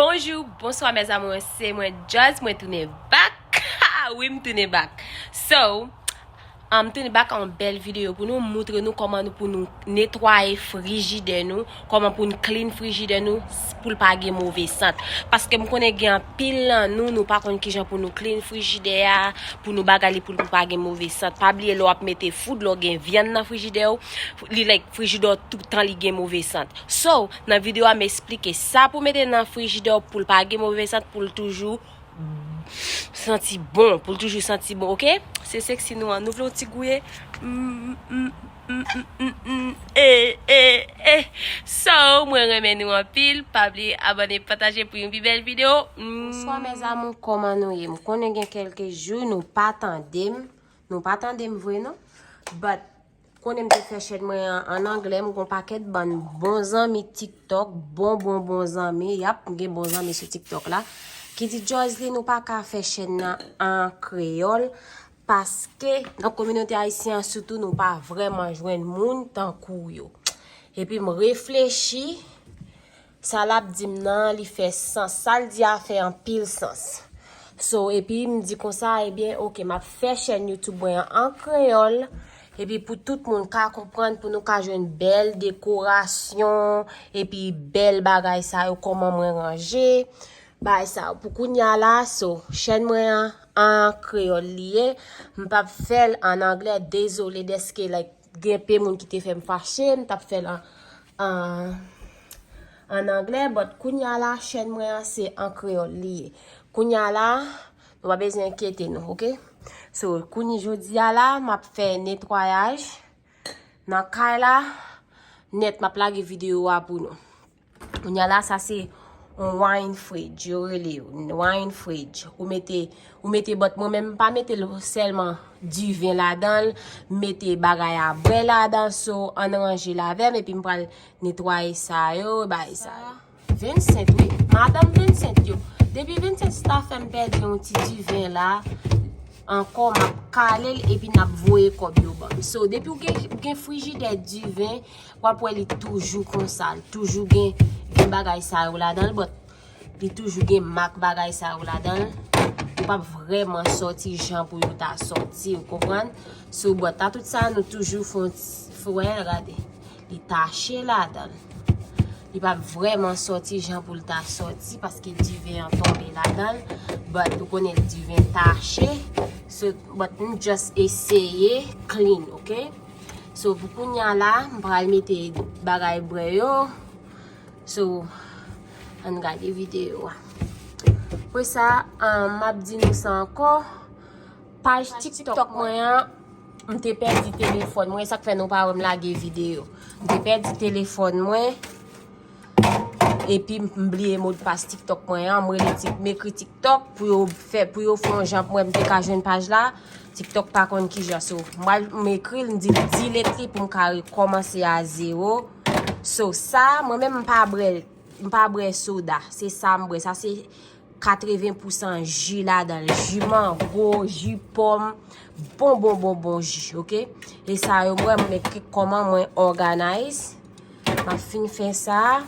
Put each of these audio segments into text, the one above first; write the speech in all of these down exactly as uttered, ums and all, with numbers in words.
Bonjou, bonswa mes amours, se mwen Joz, mwen tounen back. Wi, m tounen back. So, m tounen back ak yon bèl videyo pou nou, moutre nou kòman nou pou nou netwaye frijidè nou, kòman pou nou clean frijidè nou, pou l pa gen move sant. Paske m konnen gen anpil nan nou, nou pa konn kijan pou nou clean frijidè a, pou nou bagay li pou l pa gen move sant. Pa bliye lè w ap mete food, lè w gen vyann nan frijidè w, li like frijidè w toutan li gen move sant. So, nan videyo a m esplike sa pou mete nan frijidè w pou l pa gen move sant, pou l toujou santi bon, pou l toujou santi bon, oke? Se seksi nou an, nou vle yon ti gouye? Mm, mm, mm, mm, mm, mm. Eh, eh, eh. So, mwen renmen nou anpil. Pa bliye abòne, pataje pou yon pi bèl videyo. Mm. Bonswa mes amours, kòman nou ye? M konnen gen kèlke jou nou pa tande m. Nou pa tande m vre non. But konnen m te fè chèn mwen an, an anglè, m gon pakèt bann bon zanmi TikTok, bon, bon, bon zanmi. Yap, m gen bon zanmi sou TikTok la. Ki di, Joseline, ou pa ka fè chèn nan an kreyòl, paske nan kominote ayisyen an sitou, nou pa vrèman jwenn moun tankou w yo. Epi m reflechi, sa l ap di m nan, li fè sans. Sa l di a fè anpil sans. So, epi m di konsa, ebyen, oke, m ap fè chèn YouTube mwen an an kreyòl. Epi pou tout moun ka konprann, pou nou ka jwenn bèl dekorasyon, epi bèl bagay sa yo, kòman mwen ranje, bagay sa yo. Pou kounya la, so, chèn mwen an, an kreyòl li ye. M p ap fè l an anglè, dezole dèske, like, gen pe moun ki te fè m fache, m t ap fè l an, an, an anglè, but kounya la, chèn mwen an, se an kreyòl li ye. Kounya la, nou pa bezwen enkyete nou, oke? So, kounye jodi a la, m ap fè netwayaj nan kay la, nèt, m ap lage videyo a pou nou. Kounya la, sa se yon wine fridge, yo rele yo, wine fridge. Ou mete, ou mete, but mwen menm, m pa mete l sèlman diven ladan l, m mete bagay a bwè ladan, so, ann ranje l avè m, epi m pral netwaye sa yo, bagay sa yo. Vincent, wi. Madanm Vincent yo. Depi Vincent ta fè m pèdi yon ti diven la, ankò, m ap kale l epi n ap voye kòb yo ban m. So, depi w gen, gen frijidè diven, w ap wè li toujou konsa. Li toujou gen, gen bagay sa yo ladan l, but li toujou gen mak bagay sa yo ladan l. Yo p ap vrèman sòti jan pou yo ta sòti, ou konprann? So, but a tout sa, nou toujou fè yon ti, fè, wè, gade. Li tache ladan l. Li p ap vrèman sòti jan pou l ta sòti paske diven an tonbe ladan l. But ou konnen diven tache. So, but m just eseye clean, oke? So, pou kounya la, m pral mete bagay bwè yo. So, ann gade videyo a. Apre sa, um, m ap di nou sa ankò. Paj TikTok mwen an, m te pèdi telefòn mwen, sa k fè nou pa wè m lage videyo. M te pèdi telefòn mwen, epi m bliye modpas TikTok mwen an, m rele Tik, m ekri TikTok pou yo fè, pou yo fè yon jan pou mwen, m te ka jwenn paj la. TikTok pa konn kijan, so, m al, m ekri l, m di l delete li pou m ka rekòmanse a zewo. So, sa, mwen menm m pa bwè, m pa bwè soda, se sa m bwè, sa se katreven pousan ji ladan l. Ji mango, ji pòm, bon, bon, bon, bon ji, oke? E sa yo, mwen, mwen, kòman mwen organize. M ap fin fè sa,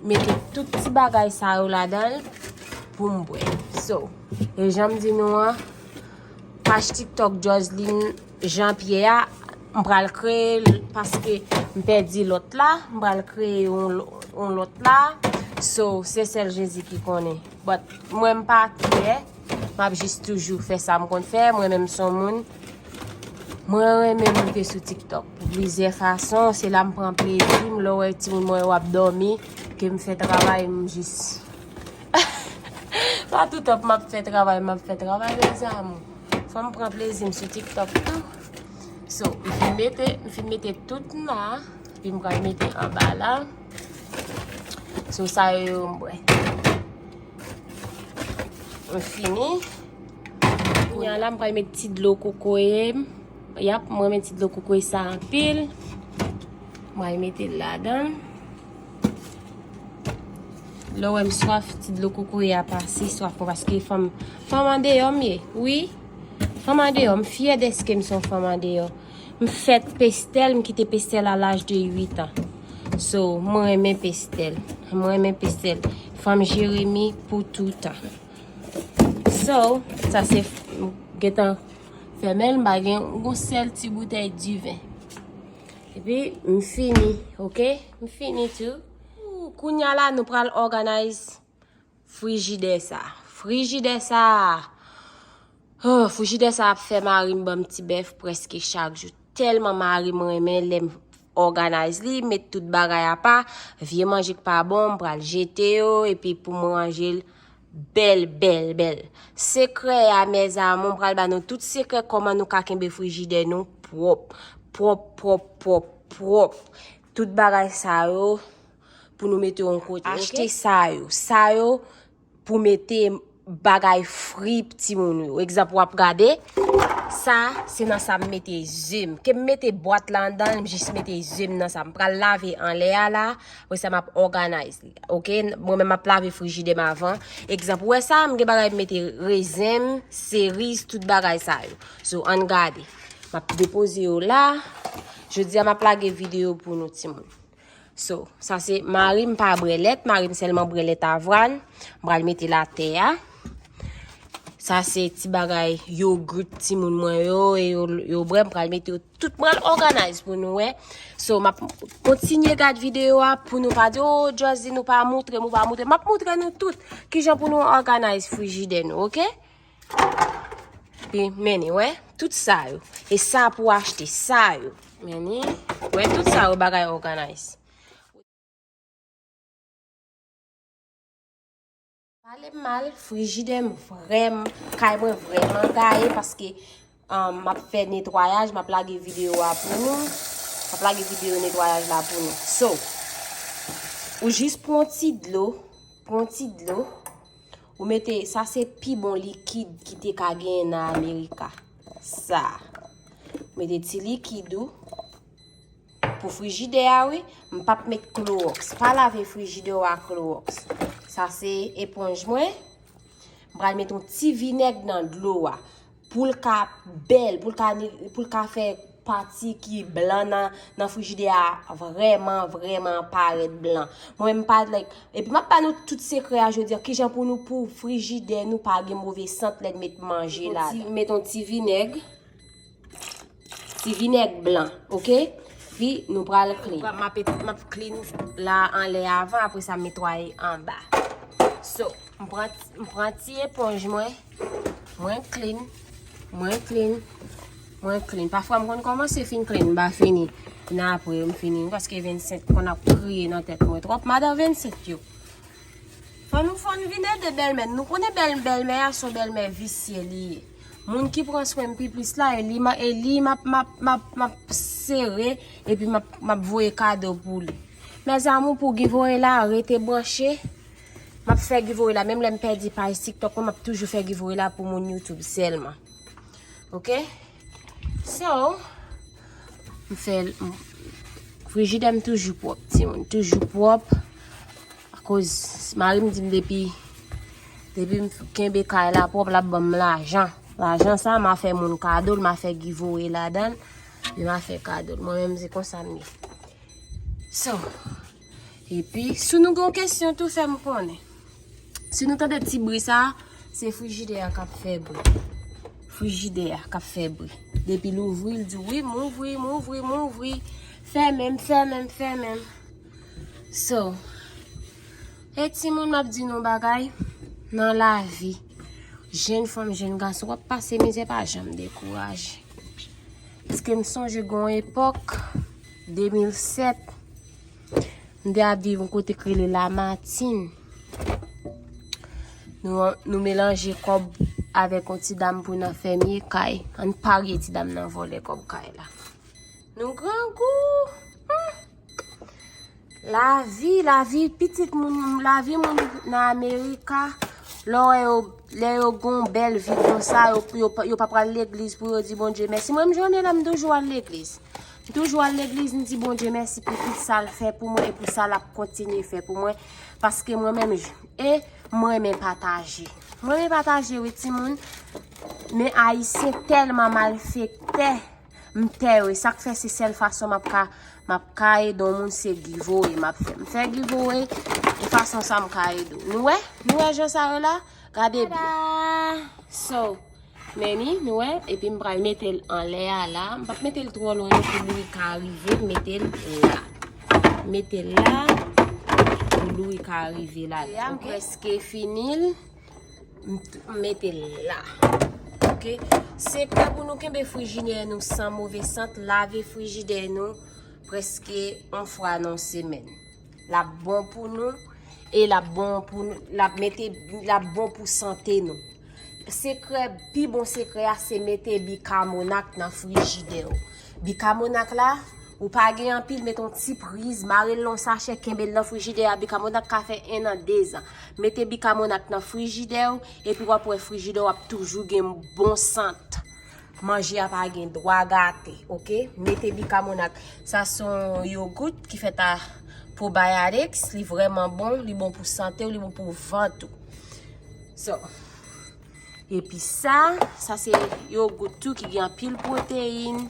mete tout ti bagay sa yo ladan l pou m bwè. So, e jan m di nou an, paj TikTok Joseline Jean Pierre a, m pral kreye l paske m pèdi lòt la, m pral kreye yon, yon lòt la. So, se sèl Jezi ki konnen. But mwen m pa kyè, m ap jis toujou fè sa m konn fè. Mwen menm s on moun, mwen renmen moute sou TikTok pou plizyè fason. Se la m pran plezi m, lè w wè timoun mwen yo ap dòmi, ke m fè travay, m jis pa tout tan m ap fè travay, m ap fè travay, mes amours. Fò m pran plezi m sou TikTok tou. So, m fin mete, m fin mete tout la, epi m pral mete anba la. So, sa yo, yo m bwè. M fini. Kounya la, m pral met ti dlo kokoye m. Yap, mwen renmen ti dlo kokoye sa anpil. Mwen al mete l ladan l. Lè w wè m swaf, ti dlo kokoye a pase swaf mwen, paske fanm, fanm andeyò m ye, wi. Fanm andeyò, m fyè dèske m se yon fanm andeyò. M fèt Pestèl, m kite Pestèl a laj de uit an. So, mwen renmen Pestèl. Mwen renmen Pestèl. Fanm Jeremi pou toutan. So, sa se, m gentan fèmen l, m pa gen yon sèl ti boutèy diven. Epi, m fini, oke? M fini tou. Kounya la, nou pral organize frijidè sa. Frijidè sa. Oh, frijidè sa ap fè mari m ban m ti bèf prèske chak jou. Tèlman mari m renmen lè m organize li, met tout bagay apa, vye manje k pa bon, m pral jete yo, epi pou m ranje l bèl, bèl, bèl. Sekrè a, mes amours, m pral ba nou tout sekrè kòman nou ka kenbe frijidè nou pwòp, pwòp, pwòp, pwòp, pwòp. Tout bagay sa yo, pou nou mete yon kote, oke? Achte sa yo. Sa yo, pou mete bagay fri timoun yo. Egzanp, w ap gade, sa, se nan sa m mete ze m. Ke m mete bwat la anndan, m jis mete ze m nan sa. M pral lave anlè a la, apre sa m ap organize li. Oke? Mwen menm m ap lave frijidè m avan. Egzanp, ou wè sa, m gen bagay m mete rezen m, seriz, tout bagay sa yo. So, ann gade. M ap depoze yo la. Jodi a, m ap lage videyo pou nou, timoun. So, sa se mari m pa bwè lèt, mari m sèlman bwè lèt avwàn. M pral mete l atè a. Sa se ti bagay yogourt timoun mwen yo, e yo, yo bwè, m pral mete yo tout, m pral organize pou nou wè. So, m ap kontinye gad videyo a pou nou pa di, "Oh, Joyce di nou pa moutre m, ou pa moutre m." M ap moutre nou tout kijan pou nou organize frijidè nou, oke? Epi, men ni, wè, tout sa yo. E sa pou achte, sa yo. Men ni, wè, tout sa yo bagay organize. Pale m mal, frijidè m vrèm-, kay mwen vrèman gaye paske, um, m ap fè netwayaj, m ap lage videyo a pou nou. M ap lage videyo netwayaj la pou nou. So, ou jis pran ti dlo, pran ti dlo, ou mete, sa se pi bon likid ki te ka genyen nan Amerika. Sa. Ou mete ti likid ou pou frijidè a, wi. M p ap met klowòks. Pa lave frijidè w ak klowòks. Sa se eponj mwen. M pral met yon ti vinèg nan dlo a. Pou l ka bèl, pou l ka, pou l ka fè pati ki blan nan, nan frijidè a vrèman, vrèman parèt blan. Mwen, m pa like. Epi m ap ba nou tout sekrè a jodi a. Kijan pou nou, pou frijidè nou pa gen move sant lè n met manje ladan. Met yon ti vinèg. Ti vinèg blan, oke? Pi nou pral clean. M ap, m ap clean la anlè avan, apre sa m netwaye anba. So, m pran, m pran ti eponj mwen, mwen clean, mwen clean, mwen clean. Pafwa m konn kòmanse fin clean, m pa fini. Epi apre m fini, paske Vincent konn ap kriye nan tèt mwen twòp. Madan Vincent yo. Fò nou, fò n vin ede bèlmè n. Nou konnen bèl, bèlmè a se yon bèlmè visye li ye. Moun ki pran swen m pi plis la, e li, ma, e li m ap, m ap, m ap, m ap sere, epi m ap, m ap voye kado pou li. Mes amours, pou giveaway la, rete branche. M ap fè giveaway la. Menm lè m pèdi paj TikTok mwen, m ap toujou fè giveaway la pou moun YouTube sèlman. Oke? So, m fè l, m, frijidè m toujou pwòp, timoun. Toujou pwòp. Akoz mari m di m depi, depi m kenbe kay la pwòp, l ap ban m lajan. Lajan sa, m a fè moun kado l, m a fè giveaway ladan l, epi m a fè kado l. Mwen menm, se konsa m ye. So, epi, si nou gen yon kesyon tou, fè m konnen. Si nou tande ti bri sa, se frijidè a k ap fè bri. Frijidè a k ap fè bri. Depi l ouvri, l di, "Wi, m ouvri, m ouvri, m ouvri." Fèmen m, fèmen m, fèmen m. So, e timoun, m ap di nou bagay, nan lavi, jèn fanm, jèn gason, w ap pase mizè, pa janm dekouraje. Paske m sonje gen yon epòk, de mil sèt, m te ap viv yon kote k rele Lamatin. Nou, nou melanje kòb avèk yon ti dam pou n fèmye kay. Ann parye ti dam nan vòlè kòb kay la. Nou grangou. Hmm. Lavi, lavi pitit moun, lavi moun nan Amerika, lè w wè yo, lè yo gen yon bèl vi konsa, yo, yo, pa- yo pa pral legliz pou yo di Bondye mèsi. Mwen, m jwenn la, m toujou al legliz. M toujou al legliz, m di Bondye mèsi pou tout sa l fè pou mwen e pou sa l ap kontinye fè pou mwen. Paske mwen menm, j- e mwen renmen pataje. Mwen renmen pataje, wi, timoun. Men Ayisyen tèlman malfektè. M tè yo, e sa k fè se sèl fason m ap ka, m ap ka ede yon moun se giveaway m ap fè. M fè giveaway, e fason sa m ka ede w. Nou wè? Nou wè jan sa yo la? Gade byen. So, men li, nou wè? Epi m pral mete l anlè a la. M p ap mete l twò lwen non pou Louis ka rive. M mete l la. M mete l la pou Louis ka rive la. Ya, m prèske fini l. M t- m mete l la. Oke? Sekrè pou nou kenbe frijidè nou san move sant, lave frijidè nou prèske yon fwa nan semèn. L ap bon pou nou e l ap bon pou nou, l ap mete, l ap bon pou sante nou. Sekrè, pi bon sekrè a se mete bikamonak nan frijidè w. Bikamonak la, ou pa gen anpil, mete yon ti priz, mare l nan yon sachè, kenbe l nan frijidè a. Bikamonak ka fè en an, dezan. Mete bikamonak nan frijidè w, epi w ap wè frijidè w ap toujou gen bon sant. Manje a pa gen dwa gate, oke? Mete bikamonak. Sa se yon yogout ki fèt a probiotics, li vrèman bon, li bon pou sante w, li bon pou vant ou. So, epi sa, sa se yogout tou ki gen anpil pwoteyin.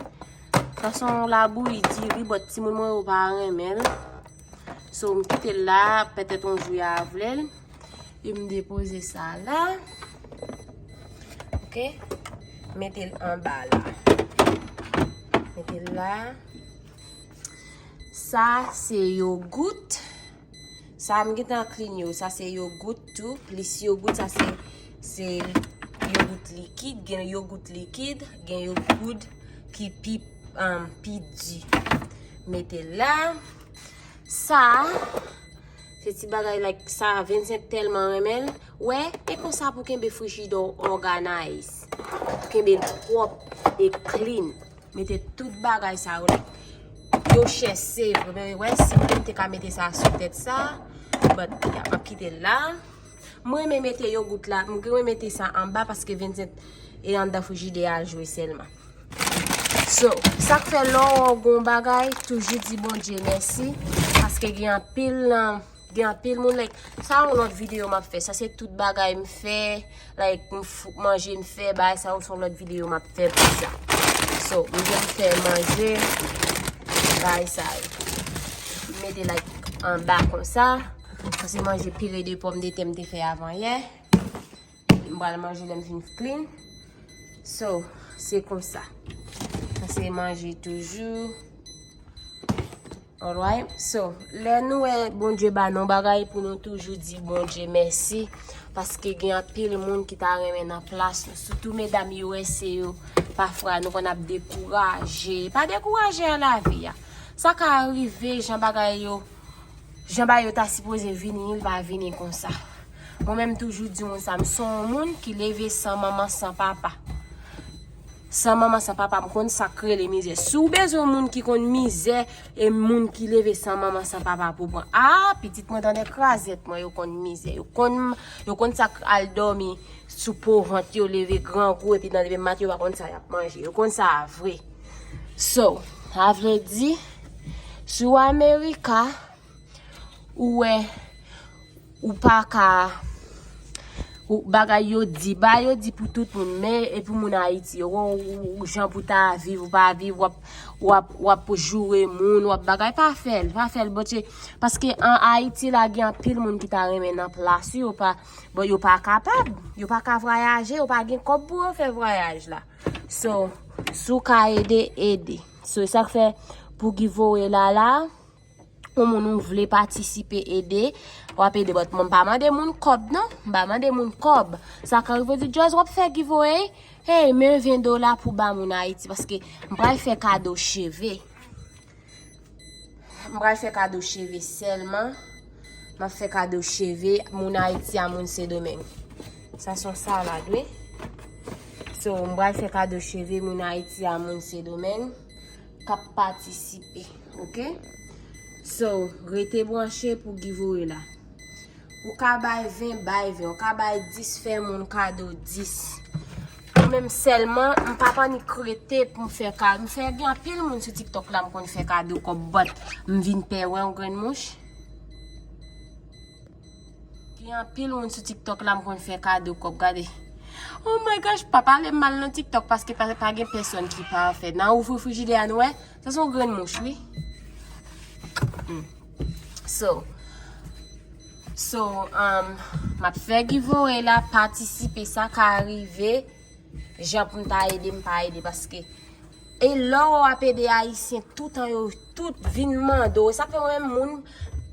Sa se yon labouyi diri, but timoun mwen yo pa renmen l. So, m kite l la, petèt yon jou y a vle l. E m depoze sa la. Oke? Mete l anba la. Mete l la. Sa se yogout. Sa m gentan clean yo. Sa se yogout tou. Plis yogout, sa se, se yogout likid. Gen yogout likid, gen yogout ki pi, um, pi di. Mete l la. Sa, se ti bagay like sa, Vincent tèlman renmen l. Wè, e konsa pou kenbe frijidè w organize. Kenbe l pwòp e clean. Mete tout bagay sa yo, like, yo chèse, men wè, si m te, m te ka mete sa sou tèt sa, but, yeah, m ap kite l la. Mwen renmen mete yogout la, mwen renmen mete sa anba paske Vincent e anndan frijidè a al jwe sèlman. So, sa k fè lè w gon bagay, toujou di Bondye mèsi, paske gen anpil nan, gen anpil moun, like, sa yon lòt videyo m ap fè, sa se tout bagay m fè, like, m f- manje m fè, bagay sa yo se yon lòt videyo m ap fè pou sa. So, m gen m fè manje, bagay sa yo. M mete, like, anba konsa, sa se manje pire de pòmdetè m te fè avan yè. M pral manje lè m fin clean. So, se konsa. Sa se manje toujou. Alright. So, lè nou wè Bondye ba nou bagay pou nou toujou di Bondye mèsi. Paske gen anpil moun ki ta renmen nan plas nou. Sitou medam U S A yo, pafwa nou konn ap dekouraje. Pa dekouraje nan lavi a. Sa ka rive, jan bagay yo Jan bagay yo ta sipoze vini, li pa vini konsa. Mwen menm toujou di moun sa, m se yon moun ki leve san manman, san papa. San manman, san papa, m konn sa k rele mizè. Si w bezwen yon moun ki konn mizè, e moun ki leve san manman, san papa pou pran. A, pitit mwen tande krazèt mwen, yo konn mizè. Yo konn, yo konn sa k al dòmi sou po vant yo, leve grangou, epi nan demen maten yo pa konn sa y ap manje. Yo konn sa a vre. So, sa vle di, si w Amerika, ou wè, ou pa ka, ou, bagay yo di, bagay yo di pou tout moun, men e pou moun Ayiti, yo, ou, ou, jan pou ta viv, ou pa viv, w ap, w ap, w ap joure moun, w ap bagay, pa fè l, pa fè l, bòtye, paske an Ayiti la, gen anpil moun ki ta renmen nan plas ou, yo pa, bon, yo pa kapab, yo pa ka vwayaje, yo pa gen kòb pou yo fè vwayaj la. So, si w ka ede, ede. So, e sa k fè pou giveaway la la, yon moun ou vle patisipe ede, w ap ede. But mwen m pa mande moun kòb non, m pa mande moun kòb. Sa ka rive w di, Joyce, w ap fè giveaway? Hey, men ven dola pou ba moun Ayiti, paske m pral fè kado cheve. M pral fè kado cheve sèlman. M ap fè kado cheve moun Ayiti a moun Sendomeng. Sa se yon salad, wi. So, m pral fè kado cheve moun Ayiti a moun Sendomeng k ap patisipe, oke? So, rete branche pou giveaway la. Ou ka bay ven, bay ven. Ou ka bay dis, fè moun kado dis. Mwen menm sèlman, m pa annik rete pou m fè kado. M fè gen anpil moun sou TikTok la, m konn fè kado kòb, but m vin pè wè yon grenn mouch. Gen anpil moun sou TikTok la, m konn fè kado kòb, gade. Oh my gosh, pa pale m mal nan TikTok paske pa, pa gen pèsòn ki pafè. Nan ouvri frijidè a nou wè, sa se yon grenn mouch wi. Mm. So, so, um, m ap fè giveaway la, patisipe, sa ka rive, jan pou m ta ede, m pa ede, paske e lè w ap ede Ayisyen, toutan yo tout vin mande w. Sa fè mwen menm moun,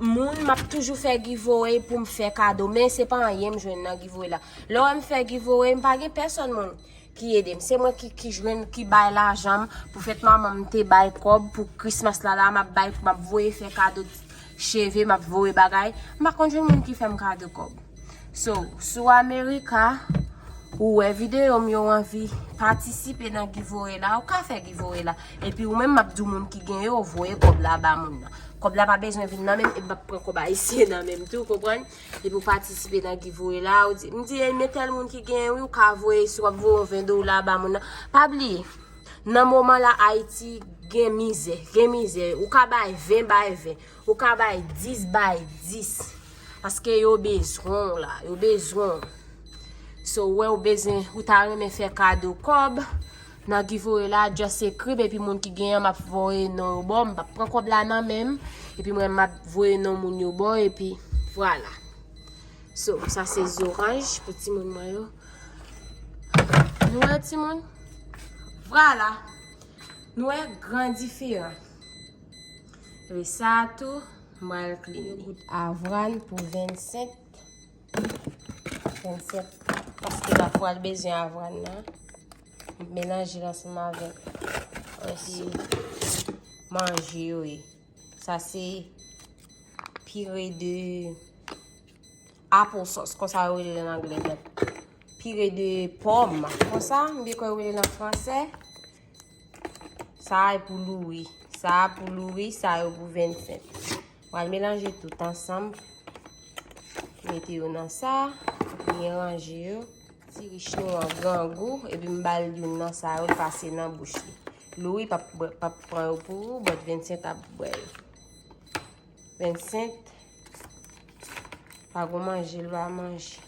moun m ap toujou fè giveaway pou m fè kado, men se pa anyen m jwenn nan giveaway la. Lè w wè m fè giveaway, m pa gen pèsòn moun ki ede m. Se mwen ki, ki jwenn, ki bay lajan m. Pou fèt manman m te bay kòb, pou Christmas la, la, m ap bay, m ap voye fè kado cheve, m ap voye bagay. M pa konn jwenn moun ki fè m kado kòb. So, si w America, ou wè videyo m yo, anvi patisipe nan giveaway la, ou ka fè giveaway la. Epi ou menm, m ap di w moun ki gen yo, voye kòb la ba moun nan. Kòb la pa bezwen vin nan men m, e m ap pran kòb ayisyen nan men m tou, konprann? Epi ou patisipe nan giveaway la, ou di, m di, "Ey, men tèl moun ki gen wi, ou ka voye, si w ap voye yon ven dola ba moun nan." Pa bliye, nan moman la, Ayiti gen mizè, gen mizè. Ou ka bay ven, bay ven. Ou ka bay dis, bay dis. Paske yo bezwen w la, yo bezwen w. So, ou wè ou bezwen, ou ta renmen fè kado kòb nan giveaway la, just ekri m, epi moun ki genyen, m ap voye non yo ba w, m p ap pran kòb la nan men m, epi mwen, m ap voye non moun yo ba w, epi vwala. So, sa se zoranj pou timoun mwen yo. Nou wè timoun? Vwala. Nou wè gran diferan. Epi sa tou, m pral clean li. Gout avwàn pou vennsenk. Vennsenk. Paske n ap pral bezwen avwàn nan. M melanje l ansanm avèk rès manje yo ye. Sa se pire de applesauce, konsa yo rele l an anglè. Pire de pòm, konsa, m byen kwè yo rele l an fransè. Sa a pou louri. Sa a pou louri, sa yo pou vennsenk. Pral melanje tout ansanm. Mete yo nan sa, byen ranje yo. Ti rich nou an grangou, epi m ba l youn nan sa yo, l pase nan bouch li. Louri p ap bwè, p ap pran yo pou ou, but vennsenk ap bwè yo. Vennsenk, pa gon manje, l pa manje.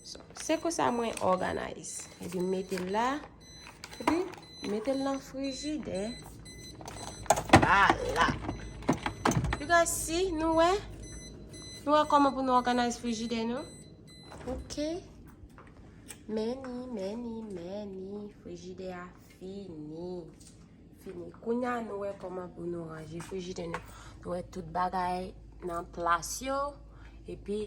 So, se konsa mwen organize. Epi m mete l la. Epi, mete l nan frijidè. Vwala. You guys see, nou wè? Nou wè kòman pou nou organize frijidè nou? Ok. Meni, meni, meni. Frijidè a fini. Fini. Kounya nou wè kòman pou nou ranje frijidè nou. Nou wè tout bagay nan plas yo. Epi,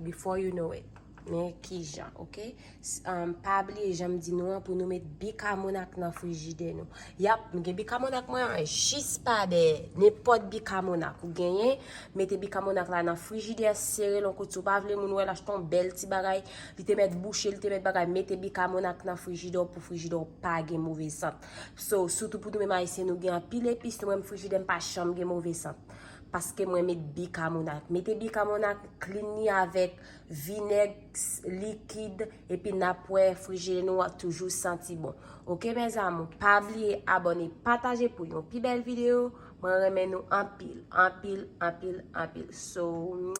before you know it. Men kijan, ok? S- um, pa bliye jan m di nou an pou nou met bikamonak nan frijidè nou. Yap, m gen bikamonak mwen an jis pa dèyè. Nenpòt bikamonak ou genyen, mete bikamonak la nan frijidè, sere l yon kout. Si w pa vle moun wè l, achte yon bèl ti bagay, li te mèt bouche, li te mèt bagay, mete bikamonak nan frijidè w pou frijidè w pa gen move sant. So, sitou pou nou menm Ayisyen, nou gen anpil epis, nou menm frijidè m pa janm gen move sant. Paske mwen met bikamonak. Mete bikamonak, clean li avèk vinèg s- likid, epi n ap wè frijidè nou an toujou santi bon. Ok, mes amours, pa bliye abòne, pataje pou yon pi bèl videyo. Mwen renmen nou anpil, anpil, anpil, anpil. So,